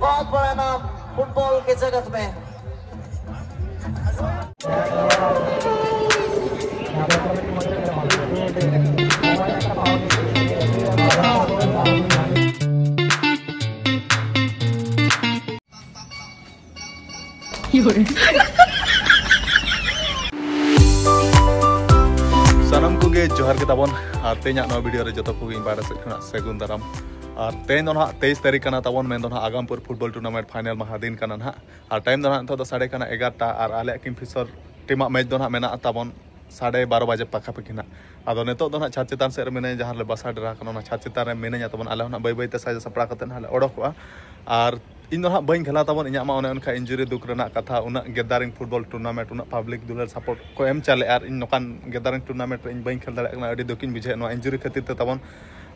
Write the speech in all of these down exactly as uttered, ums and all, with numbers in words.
बहुत बड़ा नाम फुटबॉल के जगत में। ᱥᱟᱱᱟᱢ ᱠᱚᱜᱮ ᱡᱚᱦᱟᱨ ᱜᱮ ᱛᱟᱵᱚᱱ᱾ ᱟᱨ ᱛᱮᱦᱮᱧᱟᱜ ᱱᱚᱣᱟ ᱵᱷᱤᱰᱤᱭᱳ ᱨᱮ ᱡᱚᱛᱚ ᱠᱚᱜᱮ ᱤᱧ ᱯᱟᱦᱴᱟ ᱥᱮᱫ ᱠᱷᱚᱱᱟᱜ ᱥᱟᱹᱜᱩᱱ ᱫᱟᱨᱟᱢ᱾ ᱟᱨ ᱛᱮᱦᱮᱧ ᱫᱚ ᱱᱟᱦᱟᱜ ᱛᱮᱭᱤᱥ ᱛᱟᱹᱨᱤᱠᱷ ᱠᱟᱱᱟ ᱛᱟᱵᱚᱱ, ᱢᱮᱱᱫᱚ ᱱᱟᱦᱟᱜ ᱟᱜᱟᱢ ᱯᱩᱨ ᱯᱷᱩᱴᱵᱚᱞ ᱴᱩᱨᱱᱟᱢᱮᱱᱴ ᱯᱷᱟᱭᱱᱮᱞ ᱢᱟᱦᱟ ᱫᱤᱱ ᱠᱟᱱᱟ ᱱᱟᱦᱟᱜ᱾ ᱟᱨ ᱴᱟᱭᱤᱢ ᱫᱚ ᱱᱟᱦᱟᱜ ᱱᱤᱛᱚᱜ ᱫᱚ ᱥᱟᱰᱮ ᱠᱟᱱᱟ ᱮᱜᱟᱨᱚᱴᱟ, ᱟᱨ ᱟᱞᱮᱭᱟᱜ ᱠᱤᱝᱯᱷᱤᱥᱟᱨ ᱴᱤᱢᱟᱜ ᱢᱮᱪ ᱫᱚ ᱱᱟᱦᱟᱜ ᱢᱮᱱᱟᱜᱼᱟ ᱛᱟᱵᱚᱱ ᱥᱟᱰᱮ ᱵᱟᱨᱚ ᱵᱟᱡᱮ ᱯᱟᱠᱷᱟᱯᱟᱠᱷᱤ ᱱᱟᱦᱟᱜ᱾ ᱟᱫᱚ ᱱᱤᱛᱚᱜ ᱫᱚ ᱱᱟᱦᱟᱜ ᱪᱷᱟᱫᱽ ᱪᱮᱛᱟᱱ ᱥᱮᱫ ᱨᱮ ᱢᱤᱱᱟᱹᱧᱟ, ᱡᱟᱦᱟᱸ ᱨᱮᱞᱮ ᱵᱟᱥᱟ ᱰᱮᱨᱟ ᱠᱟᱱᱟ, ᱚᱱᱟ ᱪᱷᱟᱫᱽ ᱪᱮᱛᱟᱱ ᱨᱮ ᱢᱤᱱᱟᱹᱧᱟ ᱛᱟᱵᱚᱱ᱾ ᱟᱞᱮ ᱦᱚᱸ ᱱᱟᱦᱟᱜ ᱵᱟᱹᱭ ᱵᱟᱹᱭ ᱛᱮ ᱥᱟᱡᱟᱣ ᱥᱟᱯᱲᱟᱣ ᱠᱟᱛᱮ ᱱᱟᱦᱟᱜ ᱞᱮ ᱚᱰᱚᱠᱚᱜᱼᱟ᱾ ᱟᱨ ᱤᱧ ᱫᱚ ᱱᱟᱦᱟᱜ ᱵᱟᱹᱧ ᱠᱷᱮᱞᱟ ᱛᱟᱵᱚᱱ, ᱤᱧᱟᱹᱜ ᱢᱟ ᱚᱱᱮ ᱚᱱᱠᱟ ᱤᱱᱡᱩᱨᱤ ᱫᱩᱠ ᱨᱮᱱᱟᱜ ᱠᱟᱛᱷᱟ, ᱩᱱᱟᱹᱜ ᱜᱮᱫᱟᱨᱤᱝ ᱯᱷᱩᱴᱵᱚᱞ ᱴᱩᱨᱱᱟᱢᱮᱱᱴ, ᱩᱱᱟᱹᱜ ᱯᱟᱵᱽᱞᱤᱠ ᱫᱩᱞᱟᱹᱲ ᱥᱟᱯᱳᱨᱴ ᱠᱚ ᱮᱢ ᱪᱟᱞᱮᱜᱼᱟ, ᱟᱨ ᱤᱧ ᱱᱚᱝᱠᱟᱱ ᱜᱮᱫᱟᱨᱤᱝ ᱴᱩᱨᱱᱟᱢᱮᱱᱴ ᱨᱮ ᱤᱧ ᱵᱟᱹᱧ ᱠᱷᱮᱞ ᱫᱟᱲᱮᱭᱟᱜ ᱠᱟᱱᱟ, ᱟᱹᱰᱤ ᱫᱩᱠᱤᱧ ᱵᱩᱡᱷᱟᱹᱣᱮᱫ ᱱᱚᱣᱟ ᱤᱱᱡᱩᱨᱤ ᱠᱷᱟᱹᱛᱤᱨ ᱛᱮ ᱛᱟᱵᱚᱱ᱾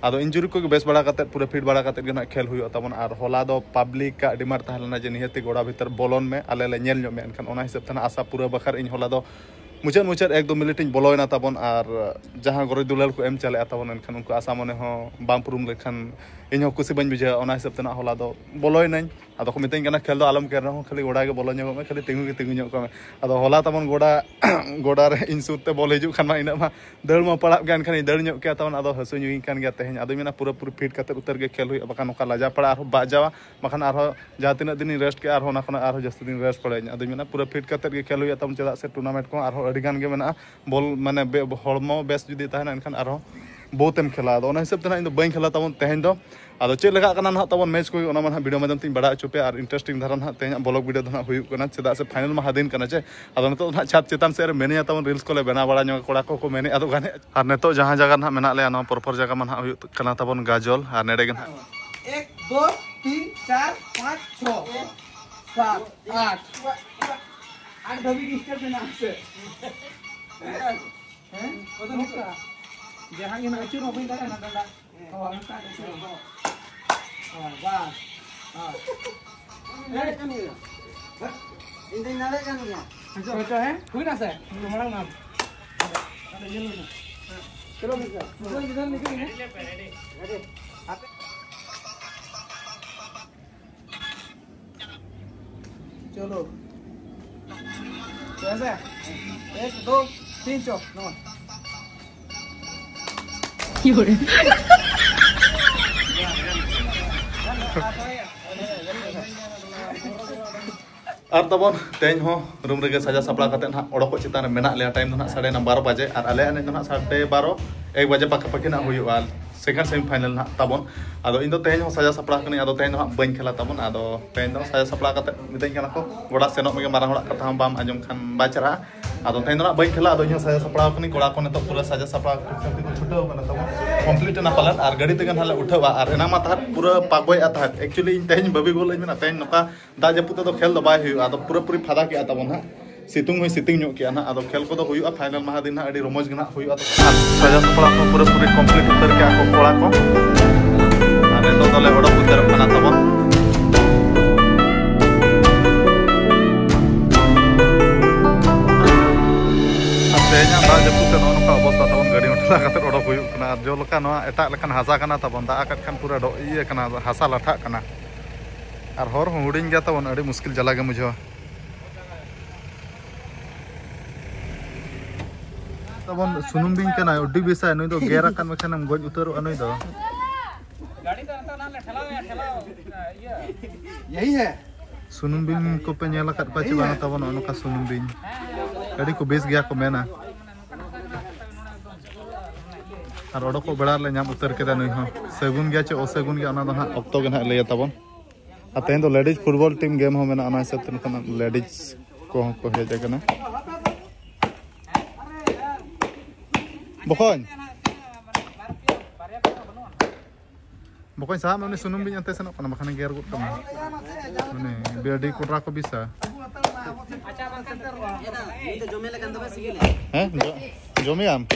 ᱟᱫᱚ ᱤᱱᱡᱩᱨᱤ ᱠᱚᱜᱮ ᱵᱮᱥ ᱵᱟᱲᱟ ᱠᱟᱛᱮᱫ ᱯᱩᱨᱟᱹ ᱯᱷᱤᱴ ᱵᱟᱲᱟ ᱠᱟᱛᱮᱫ ᱜᱮ ᱱᱟᱦᱟᱜ ᱠᱷᱮᱞ ᱦᱩᱭᱩᱜᱼᱟ ᱛᱟᱵᱚᱱ᱾ ᱟᱨ ᱦᱚᱞᱟ ᱫᱚ ᱯᱟᱵᱽᱞᱤᱠ ᱟᱜ ᱰᱤᱢᱟᱱᱰ ᱛᱟᱦᱮᱸ ᱞᱮᱱᱟ ᱡᱮ ᱱᱤᱦᱟᱹᱛᱤ ᱜᱚᱰᱟ ᱵᱷᱤᱛᱟᱹᱨ ᱵᱚᱞᱚᱱ ᱢᱮ, ᱟᱞᱮ ᱞᱮ ᱧᱮᱞ ᱧᱚᱜ ᱢᱮᱭᱟ᱾ ᱮᱱᱠᱷᱟᱱ ᱚᱱᱟ ᱦᱤᱥᱟᱹᱵ ᱛᱮ ᱱᱟᱦᱟᱜ ᱟᱥᱟ ᱯᱩᱨᱟᱹ ᱵᱟᱠᱷᱨᱟ ᱤᱧ ᱦᱚᱞᱟ ᱫᱚ ᱢᱩᱪᱟᱹᱫ ᱢᱩᱪᱟᱹᱫ ᱮᱠ ᱫᱩ ᱢᱤᱱᱤᱴ ᱤᱧ ᱵᱚᱞᱚᱭᱮᱱᱟ ᱛᱟᱵᱚᱱ, ᱟᱨ ᱡᱟᱦᱟᱸ ᱜᱚᱨᱚᱡᱽ ᱫᱩᱞᱟᱹᱲ ᱠᱚ ᱮᱢ ᱪᱟᱞᱮᱜᱼᱟ ᱛᱟᱵᱚᱱ, ᱮᱱᱠᱷᱟᱱ ᱩᱱᱠᱩ ᱟᱥᱟ ᱢᱚᱱᱮ ᱦᱚᱸ ᱵᱟᱝ ᱯᱩᱨᱩᱱ ᱞᱮᱠᱷᱟᱱ ᱤᱧ ᱦᱚᱸ ᱠᱩᱥᱤ ᱵᱟᱹᱧ ᱵᱩᱡᱷᱟᱹᱣᱟ᱾ ᱚᱱᱟ ᱦᱤᱥᱟᱹᱵ ᱛᱮ ᱱᱟᱦᱟᱜ ᱦᱚᱞᱟ ᱫᱚ ᱵᱚᱞᱚᱭᱮᱱᱟᱹᱧ᱾ ᱟᱫᱚ ᱠᱚ ᱢᱤᱛᱟᱹᱧ ᱠᱟᱱᱟ, "ᱠᱷᱮᱞ ᱫᱚ ᱟᱞᱚᱢ ᱠᱷᱮᱞ ᱨᱮᱦᱚᱸ ᱠᱷᱟᱹᱞᱤ ᱜᱚᱰᱟ ᱜᱮ ᱵᱚᱞᱚ ᱧᱚᱜᱚᱜ ᱢᱮ, ᱠᱷᱟᱹᱞᱤ ᱛᱤᱸᱜᱩ ᱜᱮ ᱛᱤᱸᱜᱩ ᱧᱚᱜ ᱠᱚᱜ ᱢᱮ᱾" ᱟᱫᱚ ᱦᱚᱞᱟ ᱛᱟᱵᱚᱱ ᱜᱚᱰᱟ ᱜᱚᱰᱟ ᱨᱮ ᱤᱧ ᱥᱩᱨ ᱛᱮ ᱵᱚᱞ ᱦᱤᱡᱩᱜ ᱠᱷᱟᱱ ᱢᱟ ᱤᱱᱟᱹᱜ ᱢᱟ ᱫᱟᱹᱲ ᱢᱟ ᱯᱟᱲᱟᱜ ᱜᱮ, ᱮᱱᱠᱷᱟᱱ ᱤᱧ ᱫᱟᱹᱲ ᱧᱚᱜ ᱠᱮᱭᱟ ᱛᱟᱵᱚᱱ᱾ ᱟᱫᱚ ᱦᱟᱹᱥᱩ ᱧᱚᱜᱤᱧ ᱠᱟᱱ ᱜᱮᱭᱟ ᱛᱮᱦᱮᱧ᱾ ᱟᱫᱚᱧ ᱢᱮᱱᱟ ᱯᱩᱨᱟᱹᱯᱩᱨᱤ ᱯᱷᱤᱴ ᱠᱟᱛᱮ ᱩᱛᱟᱹᱨ ᱜᱮ ᱠᱷᱮᱞ ᱦᱩᱭᱩᱜᱼᱟ, ᱵᱟᱠᱷᱟᱱ ᱱᱚᱝᱠᱟ ᱞᱟᱡᱟ ᱯᱟᱲᱟ ᱟᱨᱦᱚᱸ ᱵᱟᱡᱟᱣᱟ, ᱵᱟᱠᱷᱟᱱ ᱟᱨᱦᱚᱸ ᱡᱟᱦᱟᱸ ᱛᱤᱱᱟᱹᱜ ᱫᱤᱱᱤᱧ ᱨᱮᱥᱴ ᱠᱮᱜᱼᱟ, ᱟᱨᱦᱚᱸ ᱚᱱᱟ ᱠᱷᱚᱱᱟᱜ ᱟᱨᱦᱚᱸ ᱡᱟᱹᱥᱛᱤ ᱫᱤᱱ ᱨᱮᱥᱴ ᱯᱟᱲᱟᱜᱼᱟᱹᱧ᱾ ᱟᱫᱚᱧ ᱢᱮᱱᱟ ᱯᱩᱨᱟᱹ ᱯᱷᱤᱴ ᱠᱟᱛᱮ ᱜᱮ ᱠᱷᱮᱞ ᱦᱩᱭᱩᱜᱼᱟ ᱛᱟᱵᱚᱱ, ᱪᱮᱫᱟᱜ ᱥᱮ ᱴᱩᱨᱱᱟᱢᱮᱱᱴ ᱠᱚᱦᱚᱸ ᱟᱨᱦᱚᱸ ᱟᱹᱰᱤ ᱜᱟᱱ ᱜᱮ ᱢᱮᱱᱟᱜᱼᱟ᱾ ᱵᱚᱞ ᱢᱟᱱᱮ ᱵᱮ-, ᱦᱚᱲᱢᱚ ᱵᱮᱥ ᱡᱩᱫᱤ ᱛᱟᱦᱮᱱᱟ, ᱮᱱᱠᱷᱟᱱ ᱟᱨᱦᱚᱸ ᱵᱚᱦᱩᱛ ᱮᱢ ᱠᱷᱮᱞᱟ᱾ ᱟᱫᱚ ᱚᱱᱟ ᱦᱤᱥᱟᱹᱵ ᱛᱮ ᱱᱟᱦᱟᱜ ᱤᱧ ᱫᱚ ᱵᱟᱹᱧ ᱠᱷᱮᱞᱟ ᱛᱟᱵᱚᱱ ᱛᱮᱦᱮᱧ ᱫᱚ᱾ ᱟᱫᱚ ᱪᱮᱫ ᱞᱮᱠᱟᱜ ᱠᱟᱱᱟ ᱱᱟᱦᱟᱜ ᱛᱟᱵᱚᱱ ᱢᱮᱪ ᱠᱚ, ᱚᱱᱟ ᱢᱟ ᱱᱟᱦᱟᱜ ᱵᱷᱤᱰᱤᱭᱳ ᱢᱟᱫᱽᱫᱷᱚᱢ ᱛᱮᱧ ᱵᱟᱲᱟᱭ ᱦᱚᱪᱚ ᱯᱮᱭᱟ᱾ ᱟᱨ ᱤᱱᱴᱟᱨᱮᱥᱴᱤᱝ ᱫᱷᱟᱨᱟ ᱱᱟᱦᱟᱜ ᱛᱮᱦᱮᱧᱟᱜ ᱵᱞᱚᱜ ᱵᱷᱤᱰᱤᱭᱳ ᱫᱚ ᱱᱟᱦᱟᱜ ᱦᱩᱭᱩᱜ ᱠᱟᱱᱟ, ᱪᱮᱫᱟᱜ ᱥᱮ ᱯᱷᱟᱭᱱᱮᱞ ᱢᱟᱦᱟ ᱫᱤᱱ ᱠᱟᱱᱟ ᱪᱮ᱾ ᱟᱫᱚ ᱱᱤᱛᱚᱜ ᱫᱚ ᱱᱟᱦᱟᱜ ᱪᱷᱟᱫᱽ ᱪᱮᱛᱟᱱ ᱥᱮᱫ ᱨᱮ ᱢᱤᱱᱟᱹᱧᱟ ᱛᱟᱵᱚᱱ, ᱨᱤᱞᱥ ᱠᱚᱞᱮ ᱵᱮᱱᱟᱣ ᱵᱟᱲᱟ ᱧᱚᱜᱟ, ᱠᱚᱲᱟ ᱠᱚᱠᱚ ᱢᱮᱱᱮᱫᱼᱟ ᱟᱫᱚ ᱜᱟᱱᱮᱫ᱾ ᱟᱨ ᱱᱤᱛᱚᱜ ᱡᱟᱦᱟᱸ ᱡᱟᱭᱜᱟ ᱱᱟᱦᱟᱜ ᱢᱮᱱᱟᱜ ᱞᱮᱭᱟ, ᱱᱚᱣᱟ ᱯᱚᱨᱯᱚᱨ ᱡᱟᱭᱜᱟ ᱢᱟ ᱱᱟᱦᱟᱜ ᱦᱩᱭᱩᱜ ᱠᱟᱱᱟ ᱛᱟᱵᱚᱱ ᱜᱟᱡᱚᱞ, ᱟᱨ ᱱᱚᱰᱮ ᱜᱮ ᱱᱟᱦᱟᱜ ᱮᱠ, ᱫᱳ, ᱛᱤᱱ, ᱪᱟᱨ, ᱯᱟᱸᱪ, ᱪᱷᱚ, ᱥᱟᱛ, ᱟᱴ᱾ ᱟᱴ ᱫᱷᱟᱹᱵᱤᱡ ᱜᱮ ᱥᱴᱮᱯ ᱢᱮᱱᱟᱜᱼᱟ ᱥᱮ? ᱦᱮᱸ? ᱠᱚᱫᱚ ᱱᱚᱝᱠᱟ᱾ ᱡᱟᱦᱟᱸ ᱜᱮ ᱱᱟᱦᱟᱜ ᱟᱹᱪᱩᱨ ᱦᱚᱸ ᱵᱟᱹᱧ ᱫᱟᱲᱮᱭᱟᱜᱼᱟ ᱱᱚᱰᱮ ᱱᱟᱜ᱾ ᱦᱳᱭ, ᱚᱱᱠᱟ ᱟᱹᱪᱩᱨ ᱦᱚᱸ᱾ ᱦᱳᱭ, ᱵᱟᱥ᱾ ᱦᱳᱭ᱾ ᱤᱧ ᱫᱟᱲᱮᱭᱟᱜ ᱠᱟᱱ ᱜᱮᱭᱟ᱾ ᱤᱧ ᱫᱟᱲᱮᱭᱟᱜ ᱠᱟᱱ ᱜᱮᱭᱟ᱾ ᱦᱚᱪᱚ, ᱦᱚᱪᱚ, ᱦᱮᱸ? ᱦᱩᱭᱱᱟ ᱥᱮ? ᱢᱟᱲᱟᱝ ᱢᱟ᱾ ᱟᱫᱚ ᱧᱮᱞ ᱢᱮ᱾ ᱪᱚᱞᱚ, ᱱᱤᱠᱟᱹ᱾ ᱱᱤᱠᱟᱹ, ᱱᱤᱠᱟᱹ, ᱱᱤᱠᱟᱹ᱾ ᱨᱮᱰᱤ᱾ ᱟᱯᱮ᱾ चलो, तो ऐसे है। एक, दो, तीन, चो, नमन। ᱟᱨ ᱛᱟᱵᱚᱱ ᱛᱮᱦᱮᱧ ᱦᱚᱸ ᱨᱩᱢ ᱨᱮᱜᱮ ᱥᱟᱡᱟᱣ ᱥᱟᱯᱲᱟᱣ ᱠᱟᱛᱮ ᱱᱟᱦᱟᱜ ᱚᱰᱚᱠᱚᱜ ᱪᱮᱛᱟᱱ ᱨᱮ ᱢᱮᱱᱟᱜ ᱞᱮᱭᱟ᱾ ᱴᱟᱭᱤᱢ ᱫᱚ ᱱᱟᱦᱟᱜ ᱥᱟᱲᱮ ᱱᱚ ᱵᱟᱨᱚ ᱵᱟᱡᱮ, ᱟᱨ ᱟᱞᱮᱭᱟᱜ ᱮᱱᱮᱡ ᱫᱚ ᱱᱟᱦᱟᱜ ᱥᱟᱲᱮ ᱵᱟᱨᱚ ᱮᱠ ᱵᱟᱡᱮ ᱯᱟᱠᱟ ᱯᱟᱠᱤ ᱱᱟᱦᱟᱜ ᱦᱩᱭᱩᱜᱼᱟ, ᱥᱮᱠᱮᱱᱰ ᱥᱮᱢᱤ ᱯᱷᱟᱭᱱᱟᱞ ᱱᱟᱦᱟᱜ ᱛᱟᱵᱚᱱ᱾ ᱟᱫᱚ ᱤᱧ ᱫᱚ ᱛᱮᱦᱮᱧ ᱦᱚᱸ ᱥᱟᱡᱟᱣ ᱥᱟᱯᱲᱟᱣ ᱠᱟᱹᱱᱟᱹᱧ, ᱟᱫᱚ ᱛᱮᱦᱮᱧ ᱫᱚ ᱱᱟᱦᱟᱜ ᱵᱟᱹᱧ ᱠᱷᱮᱞᱟ ᱛᱟᱵᱚᱱ᱾ ᱟᱫᱚ ᱛᱮᱦᱮᱧ ᱫᱚ ᱥᱟᱡᱟᱣ ᱥᱟᱯᱲᱟᱣ ᱠᱟᱛᱮ ᱢᱤᱛᱟᱹᱧ ᱠᱟᱱᱟ ᱠᱚ, "ᱚᱲᱟᱜ ᱥᱮᱱᱚᱜ ᱢᱮᱜᱮ, ᱢᱟᱨᱟᱝ ᱦᱚᱲᱟᱜ ᱠᱟᱛᱷᱟ ᱦᱚᱸ ᱵᱟᱢ ᱟᱸᱡᱚᱢ ᱠᱷᱟᱱ ᱵᱟᱭ ᱪᱮᱦᱨᱟᱜᱼᱟ᱾" ᱟᱫᱚ ᱛᱮᱦᱮᱧ ᱫᱚ ᱱᱟᱦᱟᱜ ᱵᱟᱹᱧ ᱠᱷᱮᱞᱟ, ᱟᱫᱚ ᱤᱧ ᱦᱚᱸ ᱥᱟᱡᱟᱣ ᱥᱟᱯᱲᱟᱣ ᱠᱟᱹᱱᱟᱹᱧ᱾ ᱠᱚᱲᱟ ᱠᱚ ᱱᱤᱛᱚᱜ ᱯᱩᱨᱟᱹ ᱥᱟᱡᱟᱣ ᱥᱟᱯᱲᱟᱣ ᱠᱟᱛᱮ ᱠᱚ ᱪᱷᱩᱴᱟᱹᱣ ᱠᱟᱱᱟ ᱛᱟᱵᱚᱱ, ᱠᱚᱢᱯᱞᱤᱴ ᱮᱱᱟ ᱯᱟᱞᱮᱱ, ᱟᱨ ᱜᱟᱹᱰᱤ ᱛᱮᱜᱮ ᱱᱟᱦᱟᱜ ᱞᱮ ᱩᱴᱷᱟᱹᱣᱟ᱾ ᱟᱨ ᱮᱱᱟᱝ ᱢᱟ ᱛᱟᱦᱮᱸᱫ ᱯᱩᱨᱟᱹ ᱯᱟᱜᱚᱭᱮᱫᱼᱟ ᱛᱟᱦᱮᱸᱫ, actually ᱤᱧ ᱛᱮᱦᱮᱧ ᱵᱟᱹᱵᱤ ᱜᱳᱞ ᱤᱧ ᱢᱮᱱᱟ, ᱛᱮᱦᱮᱧ ᱱᱚᱝᱠᱟ ᱫᱟᱜ ᱡᱟᱹᱯᱩᱫ ᱛᱮᱫᱚ ᱠᱷᱮᱞ ᱫᱚ ᱵᱟᱭ ᱦᱩᱭᱩᱜᱼᱟ, ᱟᱫᱚ ᱯᱩᱨᱟᱹᱯᱩᱨᱤ ᱯᱷᱟᱫᱟ ᱠᱮᱜᱼᱟ ᱛᱟᱵᱚᱱ ᱦᱟᱸᱜ᱾ ᱥᱤᱛᱩᱝ ᱦᱚᱸᱭ ᱥᱤᱛᱩᱝ ᱧᱚᱜ ᱠᱮᱜᱼᱟ ᱱᱟᱦᱟᱜ, ᱟᱫᱚ ᱠᱷᱮᱞ ᱠᱚᱫᱚ ᱦᱩᱭᱩᱜᱼᱟ᱾ ᱯᱷᱟᱭᱱᱟᱞ ᱢᱟᱦᱟ ᱫᱤᱱ ᱱᱟᱦᱟᱜ ᱟᱹᱰᱤ ᱨᱚᱢᱚᱡᱽ ᱜᱮ ᱱᱟᱦᱟᱜ ᱦᱩᱭᱩᱜᱼᱟ᱾ ᱟᱨ ᱥᱟᱡᱟᱣ ᱥᱟᱯᱲᱟᱣ ᱠᱚ ᱯᱩᱨᱟᱹᱯᱩᱨᱤ ᱠᱚᱢᱯᱞᱤᱴ ᱩᱛᱟᱹᱨ ᱠᱮᱜᱼᱟ ᱠᱚ ᱠᱚᱲᱟ ᱠᱚ, ᱟᱨ ᱱᱤᱛᱚᱜ ᱫᱚᱞᱮ ᱚᱰᱚᱠ ᱩᱛᱟᱹᱨᱚᱜ ᱠᱟᱱᱟ ᱛᱟᱵᱚᱱ᱾ ᱟᱨ ᱛᱮᱦᱮᱧᱟᱜ ᱫᱟᱜ ᱡᱟᱹᱯᱩᱫ ᱛᱮ ᱱᱚᱜᱼᱚ ᱱᱚᱝᱠᱟ ᱚᱵᱚᱥᱛᱟ ᱛᱟᱵᱚᱱ, ᱜᱟᱹᱰᱤ ᱦᱚᱸ ᱴᱷᱮᱞᱟᱣ ᱠᱟᱛᱮ ᱚᱰᱚᱠ ᱦᱩᱭᱩᱜ ᱠᱟᱱᱟ᱾ ᱟᱨ ᱡᱚ ᱞᱮᱠᱟ ᱱᱚᱣᱟ ᱮᱴᱟᱜ ᱞᱮᱠᱟᱱ ᱦᱟᱥᱟ ᱠᱟᱱᱟ ᱛᱟᱵᱚᱱ, ᱫᱟᱜ ᱟᱠᱟᱫ ᱠᱷᱟᱱ ᱯᱩᱨᱟᱹ ᱰᱚ-, ᱤᱭᱟᱹ ᱠᱟᱱᱟ, ᱦᱟᱥᱟ ᱞᱟᱴᱷᱟᱜ ᱠᱟᱱᱟ᱾ ᱟᱨ ᱦᱚᱨ ᱦᱚᱸ ᱦᱩᱰᱤᱧ ᱜᱮᱭᱟ ᱛᱟᱵᱚᱱ, ᱟᱹᱰᱤ ᱢᱩᱥᱠᱤᱞ ᱡᱟᱞᱟ ᱜᱮᱢ ᱵᱩᱡᱷᱟᱹᱣᱟ᱾ ᱛᱟᱵᱚᱱ ᱥᱩᱱᱩᱢ ᱵᱤᱧ ᱠᱟᱱᱟᱭ, ᱟᱹᱰᱤ ᱵᱮᱥᱟᱭ ᱱᱩᱭ ᱫᱚ, ᱜᱮᱨ ᱟᱠᱟᱱ ᱢᱮᱠᱷᱟᱱᱮᱢ ᱜᱚᱡ ᱩᱛᱟᱹᱨᱚᱜᱼᱟ ᱱᱩᱭ ᱫᱚ᱾ ᱜᱟᱹᱰᱤ ᱫᱚ ᱱᱤᱛᱚᱜ ᱱᱟᱦᱟᱜ ᱞᱮ ᱴᱷᱮᱞᱟᱣᱮᱭᱟ, ᱴᱷᱮᱞᱟᱣ, ᱤᱭᱟᱹ᱾ यही है। ᱥᱩᱱᱩᱢ ᱵᱤᱧ ᱠᱚᱯᱮ ᱧᱮᱞ ᱟᱠᱟᱫ ᱠᱚᱣᱟ ᱪᱮ ᱵᱟᱝᱟ ᱛᱟᱵᱚᱱ? ᱱᱚᱜᱼᱚ ᱱᱚᱝᱠᱟ ᱥᱩᱱᱩᱢ ᱵᱤᱧ, ᱟᱹᱰᱤ ᱠᱚ ᱵᱮᱥ ᱜᱮᱭᱟ ᱠᱚ ᱢᱮᱱᱟ᱾ ᱟᱨ ᱚᱰᱚᱠᱚᱜ ᱵᱮᱲᱟ ᱨᱮᱞᱮ ᱧᱟᱢ ᱩᱛᱟᱹᱨ ᱠᱮᱫᱟ ᱱᱩᱭ ᱦᱚᱸ᱾ ᱥᱟᱹᱜᱩᱱ ᱜᱮᱭᱟ ᱪᱮ ᱚᱥᱟᱹᱜᱩᱱ ᱜᱮᱭᱟ, ᱚᱱᱟ ᱫᱚ ᱦᱟᱸᱜ ᱚᱠᱛᱚ ᱜᱮ ᱱᱟᱦᱟᱜ ᱞᱟᱹᱭᱟ ᱛᱟᱵᱚᱱ᱾ ᱟᱨ ᱛᱮᱦᱮᱧ ᱫᱚ ᱞᱮᱰᱤᱡᱽ ᱯᱷᱩᱴᱵᱚᱞ ᱴᱤᱢ ᱜᱮᱢ ᱦᱚᱸ ᱢᱮᱱᱟᱜᱼᱟ, ᱚᱱᱟ ᱦᱤᱥᱟᱹᱵ ᱛᱮ ᱱᱚᱝᱠᱟᱱᱟᱜ ᱞᱮᱰᱤᱡᱽ ᱠᱚᱦᱚᱸ ᱠᱚ ᱦᱮᱡ ᱟᱠᱟᱱᱟ᱾ ᱵᱚᱠᱚᱧ, ᱵᱚᱠᱚᱧ, ᱥᱟᱦᱟᱜ ᱢᱮ, ᱩᱱᱤ ᱥᱩᱱᱩᱢ ᱵᱤᱧ ᱚᱱᱛᱮ ᱥᱮᱱᱚᱜ ᱠᱟᱱᱟ, ᱵᱟᱠᱷᱟᱱ ᱜᱮᱨ ᱜᱚᱫ ᱠᱟᱢᱟ᱾ ᱩᱱᱤ ᱵᱤᱭᱟᱹᱰᱤ ᱠᱚᱰᱨᱟ ᱠᱚ ᱵᱤᱥᱟ᱾ ᱦᱮᱸ, ᱡᱚ-, ᱡᱚᱢᱮᱭᱟᱢ?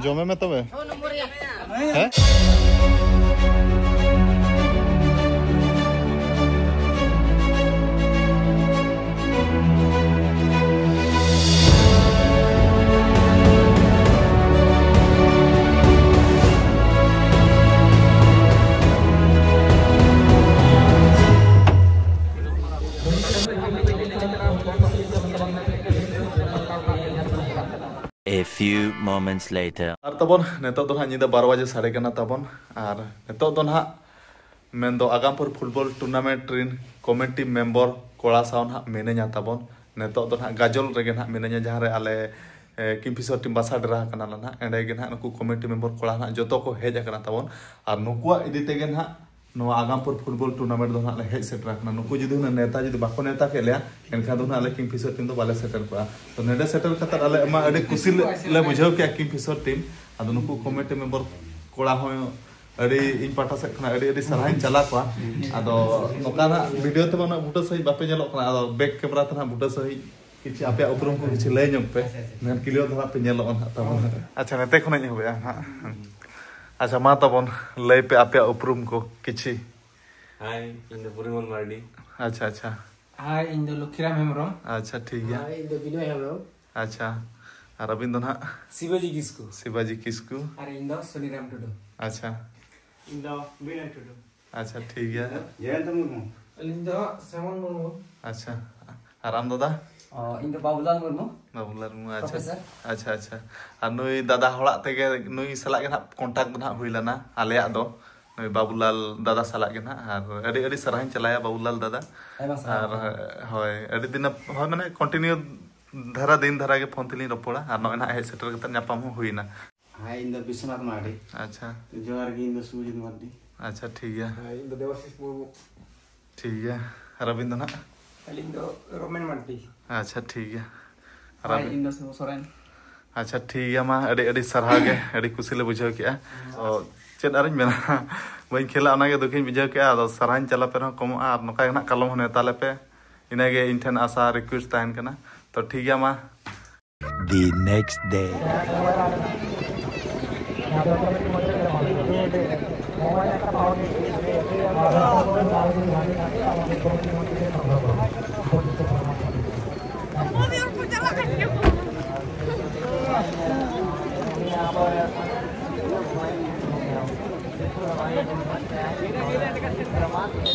ᱡᱚᱢᱮ ᱢᱮ ᱛᱚᱵᱮ᱾ ᱦᱮᱸ? A few moments later. ᱟᱨ ᱛᱟᱵᱚᱱ ᱱᱤᱛᱚᱜ ᱫᱚ ᱱᱟᱦᱟᱜ ᱧᱤᱫᱟᱹ ᱵᱟᱨᱚ ᱵᱟᱡᱮ ᱥᱟᱰᱮ ᱠᱟᱱᱟ ᱛᱟᱵᱚᱱ᱾ ᱟᱨ ᱱᱤᱛᱚᱜ ᱫᱚ ᱱᱟᱦᱟᱜ ᱢᱮᱱᱫᱚ ᱟᱜᱟᱢᱯᱩᱨ ᱯᱷᱩᱴᱵᱚᱞ ᱴᱩᱨᱱᱟᱢᱮᱱᱴ ᱨᱤᱱ ᱠᱚᱢᱤᱴᱤ ᱢᱮᱢᱵᱚᱨ ᱠᱚᱲᱟ ᱥᱟᱶ ᱱᱟᱦᱟᱜ ᱢᱤᱱᱟᱹᱧᱟ ᱛᱟᱵᱚᱱ᱾ ᱱᱤᱛᱚᱜ ᱫᱚ ᱱᱟᱦᱟᱜ ᱜᱟᱡᱚᱞ ᱨᱮᱜᱮ ᱱᱟᱦᱟᱜ ᱢᱤᱱᱟᱹᱧᱟ, ᱡᱟᱦᱟᱸ ᱨᱮ ᱟᱞᱮ ᱮ, ᱠᱤᱝᱯᱷᱤᱥᱚᱨ ᱴᱤᱢ ᱵᱟᱥᱟ ᱰᱮᱨᱟ ᱟᱠᱟᱱᱟ ᱞᱮ ᱱᱟᱦᱟᱜ᱾ ᱮᱸᱰᱮ ᱜᱮ ᱱᱟᱦᱟᱜ ᱱᱩᱠᱩ ᱠᱚᱢᱤᱴᱤ ᱢᱮᱢᱵᱚᱨ ᱠᱚᱲᱟ ᱱᱟᱦᱟᱜ ᱡᱚᱛᱚ ᱠᱚ ᱦᱮᱡ ᱟᱠᱟᱱᱟ ᱛᱟᱵᱚᱱ᱾ ᱟᱨ ᱱᱩᱠᱩᱣᱟᱜ ᱤᱫᱤ ᱛᱮᱜᱮ ᱱᱟᱦᱟᱜ ᱱᱚᱣᱟ ᱟᱜᱟᱢᱯᱩᱨ ᱯᱷᱩᱴᱵᱚᱞ ᱴᱩᱨᱱᱟᱢᱮᱱᱴ ᱫᱚ ᱱᱟᱦᱟᱜ ᱞᱮ ᱦᱮᱡ ᱥᱮᱴᱮᱨ ᱟᱠᱟᱱᱟ᱾ ᱱᱩᱠᱩ ᱡᱩᱫᱤ ᱦᱩᱱᱟᱹᱝ ᱱᱮᱣᱛᱟ ᱡᱩᱫᱤ ᱵᱟᱠᱚ ᱱᱮᱣᱛᱟ ᱠᱮᱫ ᱞᱮᱭᱟ, ᱮᱱᱠᱷᱟᱱ ᱫᱚ ᱱᱟᱦᱟᱜ ᱟᱞᱮ ᱠᱤᱝᱯᱷᱤᱥᱚᱨ ᱴᱤᱢ ᱫᱚ ᱵᱟᱞᱮ ᱥᱮᱴᱮᱨ ᱠᱚᱜᱼᱟ᱾ ᱛᱚ ᱱᱚᱰᱮ ᱥᱮᱴᱮᱨ ᱠᱟᱛᱮ ᱟᱞᱮ ᱢᱟ ᱟᱹᱰᱤ ᱠᱩᱥᱤ ᱞᱮ, ᱞᱮ ᱵᱩᱡᱷᱟᱹᱣ ᱠᱮᱜᱼᱟ ᱠᱤᱝᱯᱷᱤᱥᱚᱨ ᱴᱤᱢ᱾ ᱟᱫᱚ ᱱᱩᱠᱩ ᱠᱚᱢᱤᱴᱤ ᱢᱮᱢᱵᱚᱨ ᱠᱚᱲᱟ ᱦᱚᱸ ᱟᱹᱰᱤ ᱤᱧ ᱯᱟᱦᱴᱟ ᱥᱮᱫ ᱠᱷᱚᱱᱟᱜ ᱟᱹᱰᱤ ᱟᱹᱰᱤ ᱥᱟᱨᱦᱟᱣᱤᱧ ᱪᱟᱞᱟ ᱠᱚᱣᱟ᱾ ᱟᱫᱚ ᱱᱚᱝᱠᱟ ᱱᱟᱜ ᱵᱷᱤᱰᱤᱭᱳ ᱛᱮᱢᱟ ᱩᱱᱟᱹᱜ ᱵᱩᱴᱟᱹ ᱥᱟᱺᱦᱤᱡ ᱵᱟᱯᱮ ᱧᱮᱞᱚᱜ ᱠᱟᱱᱟ, ᱟᱫᱚ ᱵᱮᱠ ᱠᱮᱢᱮᱨᱟ ᱛᱮ ᱱᱟᱜ ᱵᱩᱴᱟᱹ ᱥᱟᱺᱦᱤᱡ ᱠᱤᱪᱷᱩ ᱟᱯᱮᱭᱟᱜ ᱩᱯᱨᱩᱢ ᱠᱚ ᱠᱤᱪᱷᱩ ᱞᱟᱹᱭ ᱧᱚᱜ ᱯᱮ, ᱢᱮᱱᱠᱷᱟᱱ ᱠᱞᱤᱭᱟᱨ ᱫᱷᱟᱨᱟ ᱯᱮ ᱧᱮᱞᱚᱜᱼᱟ ᱱᱟᱜ ᱛᱟᱵᱚᱱ᱾ ᱟᱪᱪᱷᱟ, ᱱᱚᱛᱮ ᱠᱷᱚᱱᱟᱜ ᱤᱧ ᱮᱦᱚᱵᱮᱜᱼᱟ ᱱᱟᱜ᱾ ᱟᱪᱪᱷᱟ, ᱢᱟ ᱛᱟᱵᱚᱱ ᱞᱟᱹᱭ ᱯᱮ ᱟᱯᱮᱭᱟᱜ ᱩᱯᱨᱩᱢ ᱠᱚ ᱠᱤᱪᱷᱤ᱾ ᱦᱟᱭ, ᱤᱧ ᱫᱚ ᱯᱚᱨᱤᱢᱚᱞ ᱢᱟᱨᱰᱤ᱾ ᱟᱪᱪᱷᱟ, ᱟᱪᱪᱷᱟ᱾ ᱦᱟᱭ, ᱤᱧ ᱫᱚ ᱞᱚᱠᱠᱷᱤᱨᱟᱢ ᱦᱮᱢᱵᱨᱚᱢ᱾ ᱟᱪᱪᱷᱟ, ᱴᱷᱤᱠ ᱜᱮᱭᱟ᱾ ᱦᱟᱭ, ᱤᱧ ᱫᱚ ᱵᱤᱱᱚᱭ ᱦᱮᱢᱵᱨᱚᱢ᱾ ᱟᱪᱪᱷᱟ, ᱟᱨ ᱟᱹᱵᱤᱱ ᱫᱚ ᱱᱟᱦᱟᱜ? ᱥᱤᱵᱟᱡᱤ ᱠᱤᱥᱠᱩ᱾ ᱥᱤᱵᱟᱡᱤ ᱠᱤᱥᱠᱩ᱾ ᱟᱨ ᱤᱧ ᱫᱚ ᱥᱩᱱᱤᱨᱟᱢ ᱴᱩᱰᱩ᱾ ᱟᱪᱪᱷᱟ᱾ ᱤᱧ ᱫᱚ ᱵᱤᱱᱚᱭ ᱴᱩᱰᱩ᱾ ᱟᱪᱪᱷᱟ, ᱴᱷᱤᱠ ᱜᱮᱭᱟ᱾ ᱡᱚᱭᱚᱱᱛ ᱢᱩᱨᱢᱩ᱾ ᱟᱹᱞᱤᱧ ᱫᱚ ᱥᱮᱢᱚᱱ ᱢᱩᱨᱢᱩ᱾ ᱟᱪᱪᱷᱟ, ᱟᱨ ᱟᱢ ᱫᱟᱫᱟ? ᱚ, ᱤᱧ ᱫᱚ ᱵᱟᱵᱩᱞᱟᱞ ᱢᱩᱨᱢᱩ᱾ ᱵᱟᱵᱩᱞᱟᱞ ᱢᱩᱨᱢᱩ, ᱟᱪᱪᱷᱟ᱾ ᱯᱨᱚᱯᱷᱮᱥᱚᱨ᱾ ᱟᱪᱪᱷᱟ, ᱟᱪᱪᱷᱟ᱾ ᱟᱨ ᱱᱩᱭ ᱫᱟᱫᱟ ᱦᱚᱲᱟᱜ ᱛᱮᱜᱮ, ᱱᱩᱭ ᱥᱟᱞᱟᱜ ᱜᱮ ᱱᱟᱦᱟᱜ ᱠᱚᱱᱴᱟᱠᱴ ᱫᱚ ᱱᱟᱦᱟᱜ ᱦᱩᱭ ᱞᱮᱱᱟ ᱟᱞᱮᱭᱟᱜ ᱫᱚ᱾ ᱱᱩᱭ ᱵᱟᱵᱩᱞᱟᱞ ᱫᱟᱫᱟ ᱥᱟᱞᱟᱜ ᱜᱮ ᱱᱟᱦᱟᱜ, ᱟᱨ ᱟᱹᱰᱤ ᱟᱹᱰᱤ ᱥᱟᱨᱦᱟᱣᱤᱧ ᱪᱟᱞᱟᱭᱟ ᱵᱟᱵᱩᱞᱟᱞ ᱫᱟᱫᱟ᱾ ᱟᱭᱢᱟ ᱥᱟᱨᱦᱟᱣ᱾ ᱟᱨ ᱦᱳᱭ, ᱟᱹᱰᱤ ᱫᱤᱱ, ᱦᱳᱭ, ᱢᱟᱱᱮ ᱠᱚᱱᱴᱤᱱᱤᱭᱩ ᱫᱷᱟᱨᱟ, ᱫᱤᱱ ᱫᱷᱟᱨᱟ ᱜᱮ ᱯᱷᱳᱱ ᱛᱮᱞᱤᱧ ᱨᱚᱯᱚᱲᱟ, ᱟᱨ ᱱᱚᱜᱼᱚᱭ ᱱᱟᱦᱟᱜ ᱦᱮᱡ ᱥᱮᱴᱮᱨ ᱠᱟᱛᱮ ᱧᱟᱯᱟᱢ ᱦᱚᱸ ᱦᱩᱭᱱᱟ᱾ ᱦᱮᱸ, ᱤᱧ ᱫᱚ ᱵᱤᱥᱥᱚᱱᱟᱛᱷ ᱢᱟᱨᱰᱤ᱾ ᱟᱪᱪᱷᱟ᱾ ᱡᱚᱦᱟᱨ ᱜᱮ, ᱤᱧ ᱫᱚ ᱥᱩᱨᱡᱤᱛ ᱢᱟᱨᱰᱤ᱾ ᱟᱪᱪᱷᱟ, ᱴᱷᱤᱠ ᱜᱮᱭᱟ᱾ ᱦᱮᱸ, ᱤᱧ ᱫᱚ ᱫᱮᱵᱟᱥᱤᱥ ᱢᱩᱨᱢᱩ᱾ ᱴᱷᱤᱠ ᱜᱮᱭᱟ, ᱟᱨ ᱟᱹᱵᱤᱱ ᱫᱚ ᱱᱟᱦᱟᱜ? ᱟᱹᱞᱤᱧ ᱫᱚ ᱨᱚᱢᱮᱱ ᱢᱟᱨᱰᱤ᱾ ᱟᱪᱪᱷᱟ, ᱴᱷᱤᱠ ᱜᱮᱭᱟ᱾ ᱟᱨ ᱦᱳᱭ, ᱟᱹᱵᱤᱱ? ᱤᱧ ᱫᱚ ᱥᱤᱵᱩ ᱥᱚᱨᱮᱱ᱾ ᱟᱪᱪᱷᱟ, ᱴᱷᱤᱠ ᱜᱮᱭᱟ, ᱢᱟ ᱟᱹᱰᱤ ᱟᱹᱰᱤ ᱥᱟᱨᱦᱟᱣ ᱜᱮ, ᱟᱹᱰᱤ ᱠᱩᱥᱤ ᱞᱮ ᱵᱩᱡᱷᱟᱹᱣ ᱠᱮᱜᱼᱟ᱾ ᱛᱚ ᱪᱮᱫ ᱟᱨᱤᱧ ᱢᱮᱱᱟ, ᱵᱟᱹᱧ ᱠᱷᱮᱞᱟ, ᱚᱱᱟᱜᱮ ᱫᱩᱠᱷᱤᱧ ᱵᱩᱡᱷᱟᱹᱣ ᱠᱮᱜᱼᱟ᱾ ᱟᱫᱚ ᱥᱟᱨᱦᱟᱣᱤᱧ ᱪᱟᱞ ᱟᱯᱮ ᱨᱮᱦᱚᱸ ᱠᱚᱢᱚᱜᱼᱟ, ᱟᱨ ᱱᱚᱝᱠᱟ ᱜᱮ ᱱᱟᱦᱟᱜ ᱠᱟᱞᱚᱢ ᱦᱚᱸ ᱱᱮᱣᱛᱟ ᱞᱮᱯᱮ, ᱤᱱᱟᱹᱜᱮ ᱤᱧ ᱴᱷᱮᱱ ᱟᱥᱟ ᱨᱤᱠᱩᱭᱮᱥᱴ ᱛᱟᱦᱮᱱ ᱠᱟᱱᱟ᱾ ᱛᱚ ᱴᱷᱤᱠ ᱜᱮᱭᱟ, ᱢᱟ᱾ The next day.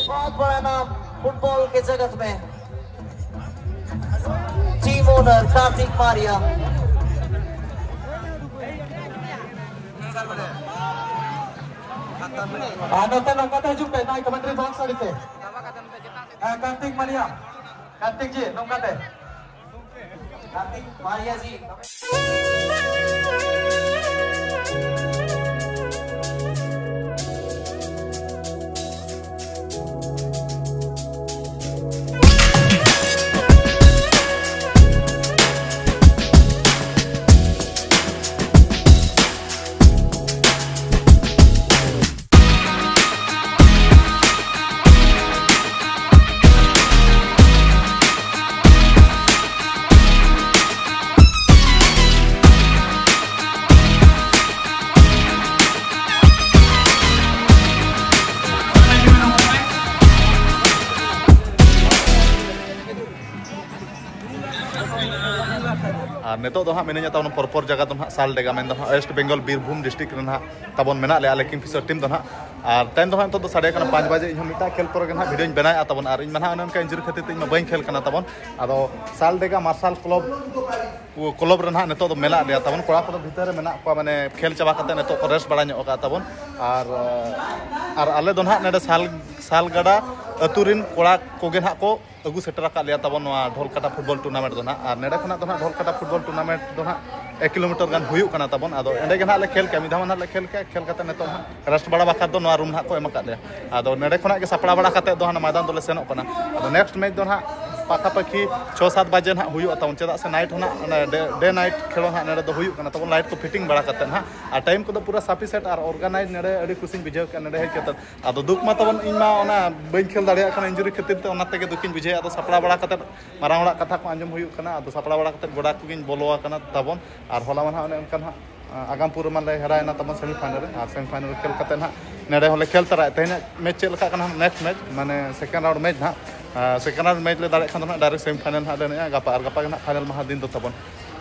बहुत बड़ा नाम फुटबॉल के जगत में। Team owner Kartik Maria. ᱟᱨ ᱱᱚᱛᱮ ᱱᱚᱝᱠᱟ ᱛᱮ ᱦᱤᱡᱩᱜ ᱯᱮ, ᱱᱚᱜᱼᱚᱭ ᱠᱚᱢᱮᱱᱴᱨᱤ ᱵᱚᱠᱥ ᱟᱲᱮ ᱛᱮ᱾ ᱦᱮᱸ, ᱠᱟᱨᱛᱤᱠ ᱢᱟᱱᱤᱭᱟ, ᱠᱟᱨᱛᱤᱠ ᱡᱤ, ᱱᱚᱝᱠᱟ ᱛᱮ᱾ ᱠᱟᱨᱛᱤᱠ ᱢᱟᱱᱤᱭᱟ ᱡᱤ᱾ ᱟᱨ ᱱᱤᱛᱚᱜ ᱫᱚ ᱦᱟᱸᱜ ᱢᱤᱱᱟᱹᱧᱟ ᱛᱟᱵᱚᱱ ᱯᱚᱨᱯᱚᱨ ᱡᱟᱭᱜᱟ ᱫᱚ ᱦᱟᱸᱜ ᱥᱟᱞᱰᱮᱜᱟ, ᱢᱮᱱᱫᱚ ᱦᱟᱸᱜ ᱳᱭᱮᱥᱴ ᱵᱮᱝᱜᱚᱞ ᱵᱤᱨᱵᱷᱩᱢ ᱰᱤᱥᱴᱨᱤᱠᱴ ᱨᱮ ᱦᱟᱸᱜ ᱛᱟᱵᱚᱱ ᱢᱮᱱᱟᱜ ᱞᱮᱭᱟ ᱟᱞᱮ ᱠᱤᱝᱯᱷᱤᱥᱟᱨ ᱴᱤᱢ ᱫᱚ ᱦᱟᱸᱜ᱾ ᱟᱨ ᱴᱟᱭᱤᱢ ᱫᱚ ᱦᱟᱸᱜ ᱱᱤᱛᱚᱜ ᱫᱚ ᱥᱟᱰᱮ ᱠᱟᱱᱟ ᱯᱟᱸᱪ ᱵᱟᱡᱮ᱾ ᱤᱧ ᱦᱚᱸ ᱢᱤᱫᱴᱟᱝ ᱠᱷᱮᱞ ᱯᱚᱨᱮ ᱜᱮ ᱦᱟᱸᱜ ᱵᱷᱤᱰᱤᱭᱳᱧ ᱵᱮᱱᱟᱣᱮᱫᱼᱟ ᱛᱟᱵᱚᱱ, ᱟᱨ ᱤᱧ ᱢᱟ ᱦᱟᱸᱜ ᱚᱱᱮ ᱚᱱᱠᱟ ᱤᱱᱡᱩᱨᱤ ᱠᱷᱟᱹᱛᱤᱨ ᱛᱮ ᱤᱧ ᱢᱟ ᱵᱟᱹᱧ ᱠᱷᱮᱞ ᱠᱟᱱᱟ ᱛᱟᱵᱚᱱ᱾ ᱟᱫᱚ ᱥᱟᱞᱰᱮᱜᱟ ᱢᱟᱨᱥᱟᱞ ᱠᱞᱚᱵᱽ, ᱠᱞᱚᱵᱽ ᱨᱮ ᱦᱟᱸᱜ ᱱᱤᱛᱚᱜ ᱫᱚ ᱢᱮᱱᱟᱜ ᱞᱮᱭᱟ ᱛᱟᱵᱚᱱ᱾ ᱠᱚᱲᱟ ᱠᱚᱫᱚ ᱵᱷᱤᱛᱟᱹᱨ ᱨᱮ ᱢᱮᱱᱟᱜ ᱠᱚᱣᱟ, ᱢᱟᱱᱮ ᱠᱷᱮᱞ ᱪᱟᱵᱟ ᱠᱟᱛᱮ ᱱᱤᱛᱚᱜ ᱠᱚ ᱨᱮᱥᱴ ᱵᱟᱲᱟ ᱧᱚᱜ ᱟᱠᱟᱫ ᱛᱟᱵᱚᱱ᱾ ᱟᱨ ᱟᱨ ᱟᱞᱮ ᱫᱚ ᱦᱟᱸᱜ ᱱᱚᱰᱮ ᱥᱟᱞ ᱥᱟᱞᱜᱟᱰᱟ ᱟᱹᱛᱩ ᱨᱮᱱ ᱠᱚᱲᱟ ᱠᱚᱜᱮ ᱦᱟᱸᱜ ᱠᱚ ᱟᱹᱜᱩ ᱥᱮᱴᱮᱨ ᱟᱠᱟᱫ ᱞᱮᱭᱟ ᱛᱟᱵᱚᱱ ᱱᱚᱣᱟ ᱰᱷᱚᱞᱠᱟᱴᱟ ᱯᱷᱩᱴᱵᱚᱞ ᱴᱩᱨᱱᱟᱢᱮᱱᱴ ᱫᱚ ᱱᱟᱦᱟᱜ᱾ ᱟᱨ ᱱᱚᱰᱮ ᱠᱷᱚᱱᱟᱜ ᱫᱚ ᱱᱟᱦᱟᱜ ᱰᱷᱚᱞᱠᱟᱴᱟ ᱯᱷᱩᱴᱵᱚᱞ ᱴᱩᱨᱱᱟᱢᱮᱱᱴ ᱫᱚ ᱱᱟᱦᱟᱜ ᱮᱠ ᱠᱤᱞᱳᱢᱤᱴᱟᱨ ᱜᱟᱱ ᱦᱩᱭᱩᱜ ᱠᱟᱱᱟ ᱛᱟᱵᱚᱱ᱾ ᱟᱫᱚ ᱮᱸᱰᱮ ᱜᱮ ᱱᱟᱦᱟᱜ ᱞᱮ ᱠᱷᱮᱞ ᱠᱮᱜᱼᱟ, ᱢᱤᱫ ᱫᱷᱟᱣ ᱱᱟᱦᱟᱜ ᱞᱮ ᱠᱷᱮᱞ ᱠᱮᱜᱼᱟ, ᱠᱷᱮᱞ ᱠᱟᱛᱮ ᱱᱤᱛᱚᱜ ᱱᱟᱦᱟᱜ ᱨᱮᱥᱴ ᱵᱟᱲᱟ ᱵᱟᱠᱷᱨᱟ ᱫᱚ ᱱᱚᱣᱟ ᱨᱩᱢ ᱱᱟᱦᱟᱜ ᱠᱚ ᱮᱢ ᱟᱠᱟᱫ ᱞᱮᱭᱟ᱾ ᱟᱫᱚ ᱱᱚᱰᱮ ᱠᱷᱚᱱᱟᱜ ᱜᱮ ᱥᱟᱯᱲᱟᱣ ᱵᱟᱲᱟ ᱠᱟᱛᱮ ᱫᱚ ᱦᱟᱱᱟ ᱢᱚᱭᱫᱟᱱ ᱫᱚᱞᱮ ᱥᱮᱱᱚᱜ ᱠᱟᱱᱟ᱾ ᱟᱫᱚ ᱱᱮᱠᱥᱴ ᱢᱮᱪ ᱫᱚ ᱱᱟᱦᱟᱜ ᱯᱟᱠᱟᱯᱟᱠᱤ ᱪᱷᱚ ᱥᱟᱛ ᱵᱟᱡᱮ ᱱᱟᱦᱟᱜ ᱦᱩᱭᱩᱜᱼᱟ ᱛᱟᱵᱚᱱ, ᱪᱮᱫᱟᱜ ᱥᱮ ᱱᱟᱭᱤᱴ ᱦᱚᱸ ᱱᱟᱦᱟᱜ ᱰᱮ ᱱᱟᱭᱤᱴ ᱠᱷᱮᱞ ᱦᱚᱸ ᱱᱟᱦᱟᱜ ᱱᱚᱰᱮ ᱫᱚ ᱦᱩᱭᱩᱜ ᱠᱟᱱᱟ ᱛᱟᱵᱚᱱ, ᱞᱟᱭᱤᱴ ᱠᱚ ᱯᱷᱤᱴᱤᱝ ᱵᱟᱲᱟ ᱠᱟᱛᱮ ᱱᱟᱦᱟᱜ᱾ ᱟᱨ ᱴᱟᱭᱤᱢ ᱠᱚᱫᱚ ᱯᱩᱨᱟᱹ ᱥᱟᱯᱷᱤᱥᱮᱱᱴ ᱟᱨ ᱚᱨᱜᱟᱱᱟᱭᱤᱡᱽ ᱱᱚᱰᱮ ᱟᱹᱰᱤ ᱠᱩᱥᱤᱧ ᱵᱩᱡᱷᱟᱹᱣ ᱠᱮᱜᱼᱟ ᱱᱚᱰᱮ ᱦᱮᱡ ᱠᱟᱛᱮ᱾ ᱟᱫᱚ ᱫᱩᱠ ᱢᱟ ᱛᱟᱵᱚᱱ ᱤᱧ ᱢᱟ ᱚᱱᱟ ᱵᱟᱹᱧ ᱠᱷᱮᱞ ᱫᱟᱲᱮᱭᱟᱜ ᱠᱟᱱᱟ ᱤᱱᱡᱩᱨᱤ ᱠᱷᱟᱹᱛᱤᱨ ᱛᱮ, ᱚᱱᱟ ᱛᱮᱜᱮ ᱫᱩᱠᱤᱧ ᱵᱩᱡᱷᱟᱹᱣᱮᱫᱼᱟ᱾ ᱟᱫᱚ ᱥᱟᱯᱲᱟᱣ ᱵᱟᱲᱟ ᱠᱟᱛᱮ ᱢᱟᱨᱟᱝ ᱦᱚᱲᱟᱜ ᱠᱟᱛᱷᱟ ᱠᱚ ᱟᱸᱡᱚᱢ ᱦᱩᱭᱩᱜ ᱠᱟᱱᱟ᱾ ᱟᱫᱚ ᱥᱟᱯᱲᱟᱣ ᱵᱟᱲᱟ ᱠᱟᱛᱮ ᱜᱚᱰᱟ ᱠᱚᱜᱮᱧ ᱵᱚᱞᱚ ᱟᱠᱟᱱᱟ ᱛᱟᱵᱚᱱ᱾ ᱟᱨ ᱦᱚᱞᱟ ᱢᱟ ᱱᱟᱦᱟᱜ ᱚᱱᱮ ᱚᱱᱠᱟ ᱱᱟᱦᱟᱜ, ᱟ, ᱟᱜᱟᱢᱯᱩᱨ ᱨᱮᱢᱟ ᱞᱮ ᱦᱮᱨᱟᱭᱮᱱᱟ ᱛᱟᱵᱚᱱ ᱥᱮᱢᱤ ᱯᱷᱟᱭᱱᱟᱞ ᱨᱮ, ᱟᱨ ᱥᱮᱢᱤ ᱯᱷᱟᱭᱱᱟᱞ ᱨᱮ ᱠᱷᱮᱞ ᱠᱟᱛᱮ ᱱᱟᱦᱟᱜ ᱱᱚᱰᱮ ᱦᱚᱸᱞᱮ ᱠᱷᱮᱞ ᱛᱟᱨᱟᱭᱟ᱾ ᱛᱮᱦᱮᱧᱟᱜ ᱢᱮᱪ ᱪᱮᱫ ᱞᱮᱠᱟᱜ ᱠᱟᱱᱟ ᱱᱮᱠᱥᱴ ᱢᱮᱪ, ᱢᱟᱱᱮ ᱥᱮᱠᱮᱱᱰ ᱨᱟᱣᱩᱱᱰ ᱢᱮᱪ ᱱᱟᱦᱟᱜ, ᱟ, ᱥᱮᱠᱮᱱᱰ ᱨᱟᱣᱩᱱᱰ ᱢᱮᱪ ᱞᱮ ᱫᱟᱲᱮᱭᱟᱜ ᱠᱷᱟᱱ ᱫᱚ ᱱᱟᱦᱟᱜ ᱰᱟᱭᱨᱮᱠᱴ ᱥᱮᱢᱤ ᱯᱷᱟᱭᱱᱟᱞ ᱱᱟᱦᱟᱜ ᱞᱮ ᱮᱱᱮᱡᱼᱟ ᱜᱟᱯᱟ, ᱟᱨ ᱜᱟᱯᱟ ᱜᱮ ᱱᱟᱦᱟᱜ ᱯᱷᱟᱭᱱᱟᱞ ᱢᱟᱦᱟ ᱫᱤᱱ ᱫᱚ ᱛᱟᱵᱚᱱ᱾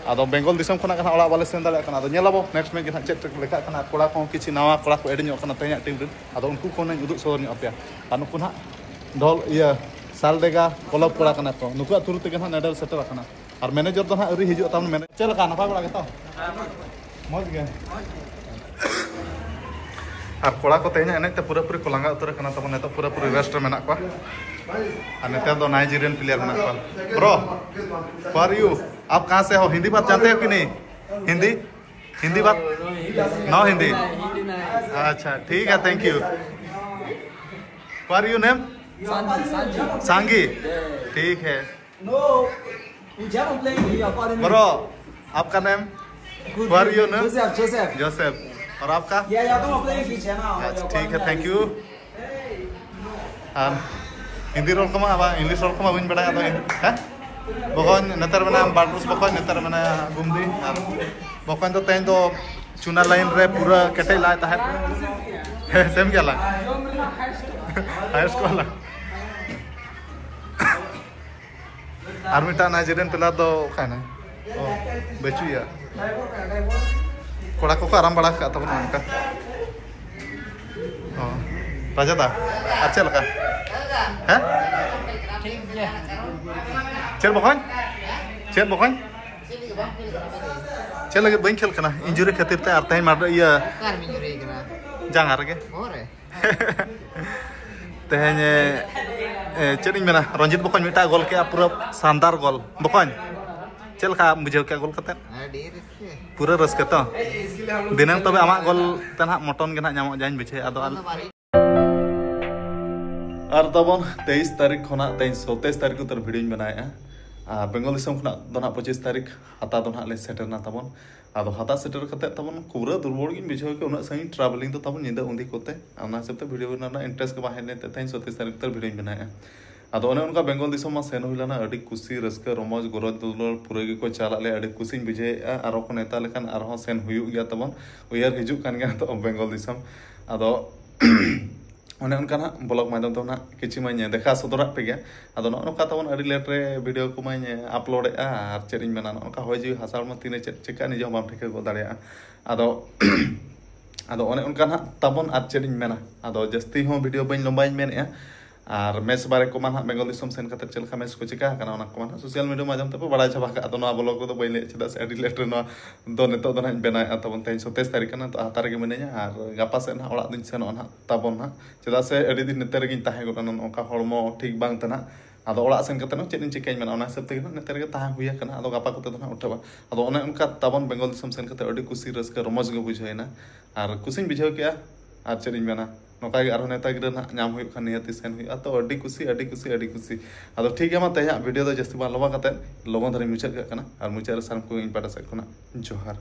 ᱟᱫᱚ ᱵᱮᱝᱜᱚᱞ ᱫᱤᱥᱚᱢ ᱠᱷᱚᱱᱟᱜ ᱜᱮ ᱱᱟᱦᱟᱜ ᱚᱲᱟᱜ ᱵᱟᱞᱮ ᱥᱮᱱ ᱫᱟᱲᱮᱭᱟᱜ ᱠᱟᱱᱟ᱾ ᱟᱫᱚ ᱧᱮᱞ ᱟᱵᱚ ᱱᱮᱠᱥᱴ ᱢᱮᱪ ᱜᱮ ᱱᱟᱦᱟᱜ ᱪᱮᱫ ᱞᱮᱠᱟᱜ ᱠᱟᱱᱟ᱾ ᱠᱚᱲᱟ ᱠᱚᱦᱚᱸ ᱠᱤᱪᱷᱩ ᱱᱟᱣᱟ ᱠᱚᱲᱟ ᱠᱚ ᱮᱰ ᱧᱚᱜ ᱠᱟᱱᱟ ᱛᱮᱦᱮᱧᱟᱜ ᱴᱤᱢ ᱨᱮᱱ, ᱟᱫᱚ ᱩᱱᱠᱩ ᱠᱚᱦᱚᱸ ᱱᱟᱧ ᱩᱫᱩᱜ ᱥᱚᱫᱚᱨ ᱧᱚᱜ ᱟᱯᱮᱭᱟ᱾ ᱟᱨ ᱱᱩᱠᱩ ᱱᱟᱦᱟᱜ ᱰᱷᱚᱞ ᱤᱭᱟᱹ ᱥᱟᱞᱰᱮᱜᱟ ᱠᱞᱟᱵᱽ ᱠᱚᱲᱟ ᱠᱟᱱᱟ ᱠᱚ, ᱱᱩᱠᱩᱣᱟᱜ ᱛᱷᱨᱩ ᱛᱮᱜᱮ ᱱᱟᱦᱟᱜ ᱱᱚᱰᱮ ᱞᱮ ᱥᱮᱴᱮᱨ ᱟᱠᱟᱱᱟ᱾ ᱟᱨ ᱢᱮᱱᱮᱡᱟᱨ ᱫᱚ ᱱᱟᱦᱟᱜ ᱟᱹᱣᱨᱤ ᱦᱤᱡᱩᱜ ᱛᱟᱵᱚᱱ᱾ ᱢᱮᱱᱮᱡᱟᱨ ᱪᱮᱫ ᱞᱮᱠᱟ, ᱱᱟᱯᱟᱭ ᱵᱟᱲᱟ ᱜᱮᱛᱚ? ᱢᱚᱡᱽ ᱜᱮ᱾ ᱟᱨ ᱠᱚᱲᱟ ᱠᱚ ᱛᱮᱦᱮᱧᱟᱜ ᱮᱱᱮᱡ ᱛᱮ ᱯᱩᱨᱟᱹᱯᱩᱨᱤ ᱠᱚ ᱞᱟᱸᱜᱟ ᱩᱛᱟᱹᱨ ᱟᱠᱟᱱᱟ ᱛᱟᱵᱚᱱ, ᱱᱤᱛᱚᱜ ᱯᱩᱨᱟᱹᱯᱩᱨᱤ ᱨᱮᱥᱴ ᱨᱮ ᱢᱮᱱᱟᱜ ᱠᱚᱣᱟ᱾ ᱟᱨ ᱱᱮᱛᱟᱨ ᱫᱚ ᱱᱟᱭᱡᱮᱨᱤᱭᱟᱱ ᱯᱞᱮᱭᱟᱨ ᱢᱮᱱᱟᱜ ᱠᱚᱣᱟ᱾ Bro, who are you? आप कहाँ से हो? हिंदी बात जानते हो कि नहीं? हिंदी? हिंदी बात? No हिंदी। अच्छा, ठीक है, thank you। What are your name? सांगी। ठीक है। Bro, आपका name? What are your name? Joseph. Joseph. और आपका? अच्छा, ठीक है, thank you। ᱟᱨ ᱦᱤᱱᱫᱤ ᱨᱚᱲ ᱠᱚᱢᱟ ᱟᱵᱟᱨ ᱤᱝᱞᱤᱥ ᱨᱚᱲ ᱠᱚᱢᱟ ᱵᱟᱹᱧ ᱵᱟᱲᱟᱭᱟ, ᱟᱫᱚ ᱦᱮᱸ? ᱵᱚᱠᱚᱧ ᱱᱮᱛᱟᱨ ᱢᱮᱱᱟᱭᱟ ᱵᱟᱴᱨᱩᱥ, ᱵᱚᱠᱚᱧ ᱱᱮᱛᱟᱨ ᱢᱮᱱᱟᱭᱟ ᱜᱩᱢᱫᱤ, ᱟᱨ ᱵᱚᱠᱚᱧ ᱫᱚ ᱛᱮᱦᱮᱧ ᱫᱚ ᱪᱩᱱᱟ ᱞᱟᱭᱤᱱ ᱨᱮ ᱯᱩᱨᱟᱹ ᱠᱮᱴᱮᱡ ᱞᱟᱭ ᱛᱟᱦᱮᱸᱫ᱾ ᱦᱮᱸ, ᱥᱮᱢ ᱜᱮᱭᱟ ᱞᱟᱝ᱾ ᱦᱟᱭᱮᱥᱴ ᱠᱚᱣᱟ ᱞᱟᱝ᱾ ᱟᱨ ᱢᱤᱫᱴᱟᱝ ᱱᱟᱭᱡᱮᱨᱤᱭᱟᱱ ᱯᱞᱮᱭᱟᱨ ᱫᱚ ᱚᱠᱟᱭᱱᱟᱭ? ᱚ, ᱵᱟᱹᱪᱩᱜ ᱮᱭᱟ᱾ ᱠᱚᱲᱟ ᱠᱚᱠᱚ ᱟᱨᱟᱢ ᱵᱟᱲᱟ ᱟᱠᱟᱫ ᱛᱟᱵᱚᱱᱟ ᱚᱱᱠᱟ᱾ ᱚ, ᱨᱟᱡᱟ ᱫᱟ, ᱟᱨ ᱪᱮᱫ ᱞᱮᱠᱟ? ᱦᱮᱸ? ᱪᱮᱫ ᱵᱚᱠᱚᱧ? ᱪᱮᱫ ᱵᱚᱠᱚᱧ? ᱪᱮᱫ ᱞᱟᱹᱜᱤᱫ ᱵᱟᱹᱧ ᱠᱷᱮᱞ ᱠᱟᱱᱟ? ᱤᱧᱡᱩᱨᱤ ᱠᱷᱟᱹᱛᱤᱨ ᱛᱮ᱾ ᱟᱨ ᱛᱮᱦᱮᱧ ᱢᱟᱨ-, ᱤᱭᱟᱹ, ᱚᱠᱟᱨᱮᱢ ᱤᱧᱡᱩᱨᱤ ᱠᱟᱱᱟ? ᱡᱟᱸᱜᱟ ᱨᱮᱜᱮ᱾ ᱵᱚᱦᱚᱜ ᱨᱮ? ᱛᱮᱦᱮᱧ, ᱮ, ᱮ, ᱪᱮᱫ ᱤᱧ ᱢᱮᱱᱟ, ᱨᱚᱧᱡᱤᱛ ᱵᱚᱠᱚᱧ ᱢᱤᱫᱴᱟᱝ ᱜᱚᱞ ᱠᱮᱜᱼᱟ, ᱯᱩᱨᱟᱹ ᱥᱟᱱᱫᱟᱨ ᱜᱚᱞ᱾ ᱵᱚᱠᱚᱧ, ᱪᱮᱫ ᱞᱮᱠᱟ ᱵᱩᱡᱷᱟᱹᱣ ᱠᱮᱜᱼᱟ ᱜᱚᱞ ᱠᱟᱛᱮᱫ? ᱟᱹᱰᱤ ᱨᱟᱹᱥᱠᱟᱹ᱾ ᱯᱩᱨᱟᱹ ᱨᱟᱹᱥᱠᱟᱹ ᱛᱚ? ᱫᱷᱤᱱᱟᱹᱝ ᱛᱚᱵᱮ ᱟᱢᱟᱜ ᱜᱚᱞ ᱛᱮ ᱱᱟᱦᱟᱜ ᱢᱚᱴᱚᱱ ᱜᱮ ᱱᱟᱦᱟᱜ ᱧᱟᱢᱚᱜ ᱡᱟᱧ ᱵᱩᱡᱷᱟᱹᱣᱟ᱾ ᱟᱫᱚ ᱟᱞᱮ ᱟᱨ ᱛᱟᱵᱚᱱ ᱛᱮᱭᱤᱥ ᱛᱟᱹᱨᱤᱠᱷ ᱠᱷᱚᱱᱟᱜ ᱛᱮᱦᱮᱧ ᱥᱚᱛᱟᱭᱤᱥ ᱛᱟᱹᱨᱤᱠᱷ ᱩᱛᱟᱹᱨ ᱵᱷᱤᱰᱤᱭᱳᱧ ᱵᱮᱱᱟᱣᱮᱫᱼᱟ᱾ ᱟᱨ ᱵᱮᱝᱜᱚᱞ ᱫᱤᱥᱚᱢ ᱠᱷᱚᱱᱟᱜ ᱫᱚ ᱱᱟᱦᱟᱜ ᱯᱚᱸᱪᱤᱥ ᱛᱟᱹᱨᱤᱠᱷ ᱦᱟᱛᱟ ᱫᱚ ᱱᱟᱦᱟᱜ ᱞᱮ ᱥᱮᱴᱮᱨ ᱮᱱᱟ ᱛᱟᱵᱚᱱ᱾ ᱟᱫᱚ ᱦᱟᱛᱟ ᱥᱮᱴᱮᱨ ᱠᱟᱛᱮᱫ ᱛᱟᱵᱚᱱ ᱯᱩᱨᱟᱹ ᱫᱩᱨᱵᱚᱞ ᱜᱤᱧ ᱵᱩᱡᱷᱟᱹᱣ ᱠᱮᱫᱟ, ᱩᱱᱟᱹᱜ ᱥᱟᱺᱜᱤᱧ ᱴᱨᱟᱵᱷᱮᱞᱤᱝ ᱫᱚ ᱛᱟᱵᱚᱱ ᱧᱤᱫᱟᱹ ᱩᱸᱫᱤ ᱠᱚᱛᱮ᱾ ᱚᱱᱟ ᱦᱤᱥᱟᱹᱵ ᱛᱮ ᱵᱷᱤᱰᱤᱭᱳ ᱵᱮᱱᱟᱣ ᱨᱮᱱᱟᱜ ᱤᱱᱴᱟᱨᱮᱥᱴ ᱜᱮ ᱵᱟᱝ ᱦᱮᱡ ᱞᱮᱱ ᱛᱮ ᱛᱮᱦᱮᱧ ᱥᱚᱛᱟᱭᱤᱥ ᱛᱟᱹᱨᱤᱠᱷ ᱩᱛᱟᱹᱨ ᱵᱷᱤᱰᱤᱭᱳᱧ ᱵᱮᱱᱟᱣᱮᱫᱼᱟ᱾ ᱟᱫᱚ ᱚᱱᱮ ᱚᱱᱠᱟ ᱵᱮᱝᱜᱚᱞ ᱫᱤᱥᱚᱢ ᱢᱟ ᱥᱮᱱ ᱦᱩᱭ ᱞᱮᱱᱟ, ᱟᱹᱰᱤ ᱠᱩᱥᱤ ᱨᱟᱹᱥᱠᱟᱹ ᱨᱚᱢᱚᱡᱽ ᱜᱚᱨᱚᱡᱽ ᱫᱩᱞᱟᱹᱲ ᱯᱩᱨᱟᱹ ᱜᱮᱠᱚ ᱪᱟᱞᱟᱜ ᱞᱮ, ᱟᱹᱰᱤ ᱠᱩᱥᱤᱧ ᱵᱩᱡᱷᱟᱹᱣᱮᱫᱼᱟ᱾ ᱟᱨᱚ ᱠᱚ ᱱᱮᱣᱛᱟ ᱞᱮᱠᱷᱟᱱ ᱟᱨᱦᱚᱸ ᱥᱮᱱ ᱦᱩᱭᱩᱜ ᱜᱮᱭᱟ ᱛᱟᱵᱚᱱ, ᱩᱭᱦᱟᱹᱨ ᱦᱤᱡᱩᱜ ᱠᱟᱱ ᱜᱮᱭᱟ ᱱᱤᱛᱚᱜ ᱵᱮᱝᱜᱚᱞ ᱫᱤᱥᱚᱢ᱾ ᱟᱫᱚ ᱚᱱᱮ ᱚᱱᱠᱟ ᱱᱟᱜ ᱵᱞᱚᱜ ᱢᱟᱫᱽᱫᱷᱚᱢ ᱛᱮ ᱱᱟᱜ ᱠᱤᱪᱷᱩ ᱢᱟᱧ ᱫᱮᱠᱷᱟᱣ ᱥᱚᱫᱚᱨᱟᱜ ᱯᱮ ᱜᱮᱭᱟ᱾ ᱟᱫᱚ ᱱᱚᱜᱼᱚ ᱱᱚᱝᱠᱟ ᱛᱟᱵᱚᱱ ᱟᱹᱰᱤ ᱞᱮᱴ ᱨᱮ ᱵᱷᱤᱰᱤᱭᱳ ᱠᱚᱢᱟᱧ ᱟᱯᱞᱳᱰᱮᱜᱼᱟ, ᱟᱨ ᱪᱮᱫ ᱤᱧ ᱢᱮᱱᱟ, ᱱᱚᱜᱼᱚ ᱱᱚᱝᱠᱟ ᱦᱚᱭ ᱡᱤᱣᱤ ᱦᱟᱥᱟ ᱦᱚᱲᱢᱚ ᱛᱤᱱᱟᱹᱜ ᱪᱮᱫ ᱪᱤᱠᱟᱹᱜᱼᱟ ᱱᱤᱡᱮ ᱦᱚᱸ ᱵᱟᱢ ᱴᱷᱤᱠᱟᱹ ᱜᱚᱫ ᱫᱟᱲᱮᱭᱟᱜᱼᱟ᱾ ᱟᱫᱚ ᱟᱫᱚ ᱚᱱᱮ ᱚᱱᱠᱟ ᱱᱟᱜ ᱛᱟᱵᱚᱱ, ᱟᱨ ᱪᱮᱫ ᱤᱧ ᱢᱮᱱᱟ, ᱟᱫᱚ ᱡᱟᱹᱥᱛᱤ ᱦᱚᱸ ᱵᱷᱤᱰᱤᱭᱳ ᱵᱟᱹᱧ ᱞᱚᱢᱵᱟᱧ ᱢᱮᱱᱮᱫᱼᱟ᱾ ᱟᱨ ᱢᱮᱥ ᱵᱟᱨᱮ ᱠᱚᱢᱟ ᱱᱟᱦᱟᱜ ᱵᱮᱝᱜᱚᱞ ᱫᱤᱥᱚᱢ ᱥᱮᱱ ᱠᱟᱛᱮ ᱪᱮᱫ ᱞᱮᱠᱟ ᱢᱮᱥ ᱠᱚ ᱪᱤᱠᱟ ᱟᱠᱟᱱᱟ, ᱚᱱᱟ ᱠᱚᱢᱟ ᱱᱟᱦᱟᱜ ᱥᱳᱥᱟᱞ ᱢᱤᱰᱤᱭᱟ ᱢᱟᱫᱽᱫᱷᱚᱢ ᱛᱮᱯᱮ ᱵᱟᱲᱟᱭ ᱪᱟᱵᱟ ᱠᱟᱜᱼᱟ᱾ ᱟᱫᱚ ᱱᱚᱣᱟ ᱵᱞᱚᱜ ᱨᱮᱫᱚ ᱵᱟᱹᱧ ᱞᱟᱹᱭᱮᱫ, ᱪᱮᱫᱟᱜ ᱥᱮ ᱟᱹᱰᱤ ᱞᱮᱴ ᱨᱮ ᱱᱚᱣᱟ ᱫᱚ ᱱᱤᱛᱚᱜ ᱫᱚ ᱱᱟᱦᱟᱜ ᱤᱧ ᱵᱮᱱᱟᱣᱮᱫᱼᱟ᱾ ᱛᱟᱵᱚᱱ ᱛᱮᱦᱮᱧ ᱥᱚᱛᱟᱭᱤᱥ ᱛᱟᱹᱨᱤᱠᱷ ᱠᱟᱱᱟ, ᱱᱤᱛᱚᱜ ᱦᱟᱛᱟᱣ ᱨᱮᱜᱮ ᱢᱤᱱᱟᱹᱧᱟ᱾ ᱟᱨ ᱜᱟᱯᱟ ᱥᱮᱫ ᱱᱟᱦᱟᱜ ᱚᱲᱟᱜ ᱫᱚᱧ ᱥᱮᱱᱚᱜᱼᱟ ᱱᱟᱦᱟᱜ ᱛᱟᱵᱚᱱ ᱱᱟᱦᱟᱜ, ᱪᱮᱫᱟᱜ ᱥᱮ ᱟᱹᱰᱤ ᱫᱤᱱ ᱱᱚᱛᱮ ᱨᱮᱜᱮᱧ ᱛᱟᱦᱮᱸ ᱜᱚᱫ ᱮᱱᱟ, ᱱᱚᱝᱠᱟ ᱦᱚᱲᱢᱚ ᱴᱷᱤᱠ ᱵᱟᱝ ᱛᱮ ᱱᱟᱦᱟᱜ᱾ ᱟᱫᱚ ᱚᱲᱟᱜ ᱥᱮᱱ ᱠᱟᱛᱮ ᱦᱚᱸ ᱪᱮᱫ ᱤᱧ ᱪᱤᱠᱟᱹᱧ ᱢᱮᱱᱟ, ᱚᱱᱟ ᱦᱤᱥᱟᱹᱵ ᱛᱮᱜᱮ ᱱᱟᱦᱟᱜ ᱱᱚᱛᱮ ᱨᱮᱜᱮ ᱛᱟᱦᱮᱸ ᱦᱩᱭ ᱟᱠᱟᱱᱟ᱾ ᱟᱫᱚ ᱜᱟᱯᱟ ᱠᱚᱛᱮ ᱫᱚ ᱱᱟᱦᱟᱜ ᱩᱴᱷᱟᱹᱣᱟ᱾ ᱟᱫᱚ ᱚᱱᱮ ᱚᱱᱠᱟ ᱛᱟᱵᱚᱱ ᱵᱮᱝᱜᱚᱞ ᱫᱤᱥᱚᱢ ᱥᱮᱱ ᱠᱟᱛᱮ ᱟᱹᱰᱤ ᱠᱩᱥᱤ ᱨᱟᱹᱥᱠᱟᱹ ᱨᱚᱢᱚᱡᱽ ᱜᱮ ᱵᱩᱡᱷᱟᱹᱣ ᱮᱱᱟ᱾ ᱟᱨ ᱠᱩᱥᱤᱧ ᱵᱩᱡᱷᱟᱹᱣ ᱠᱮᱜᱼᱟ᱾ ᱟᱨ ᱪᱮᱫ ᱤᱧ ᱢᱮᱱᱟ, ᱱᱚᱝᱠᱟ ᱜᱮ ᱟᱨᱦᱚᱸ ᱱᱮᱣᱛᱟ ᱜᱤᱨᱟᱹ ᱱᱟᱦᱟᱜ ᱧᱟᱢ ᱦᱩᱭᱩᱜ ᱠᱷᱟᱱ ᱱᱤᱦᱟᱹᱛᱤ ᱥᱮᱱ ᱦᱩᱭᱩᱜᱼᱟ᱾ ᱛᱚ ᱟᱹᱰᱤ ᱠᱩᱥᱤ, ᱟᱹᱰᱤ ᱠᱩᱥᱤ, ᱟᱹᱰᱤ ᱠᱩᱥᱤ᱾ ᱟᱫᱚ ᱴᱷᱤᱠ ᱜᱮᱭᱟ, ᱢᱟ ᱛᱮᱦᱮᱧᱟᱜ ᱵᱷᱤᱰᱤᱭᱳ ᱫᱚ ᱡᱟᱹᱥᱛᱤ ᱵᱟᱝ ᱞᱚᱢᱵᱟ ᱠᱟᱛᱮ ᱞᱚᱜᱚᱱ ᱫᱷᱟᱨᱟᱧ ᱢᱩᱪᱟᱹᱫ ᱠᱟᱜ ᱠᱟᱱᱟ᱾ ᱟᱨ ᱢᱩᱪᱟᱹᱫ ᱨᱮ ᱥᱟᱱᱟᱢ ᱠᱚ ᱤᱧ ᱯᱟᱦᱴᱟ ᱥᱮᱫ ᱠᱷᱚᱱᱟᱜ ᱡᱚᱦᱟᱨ᱾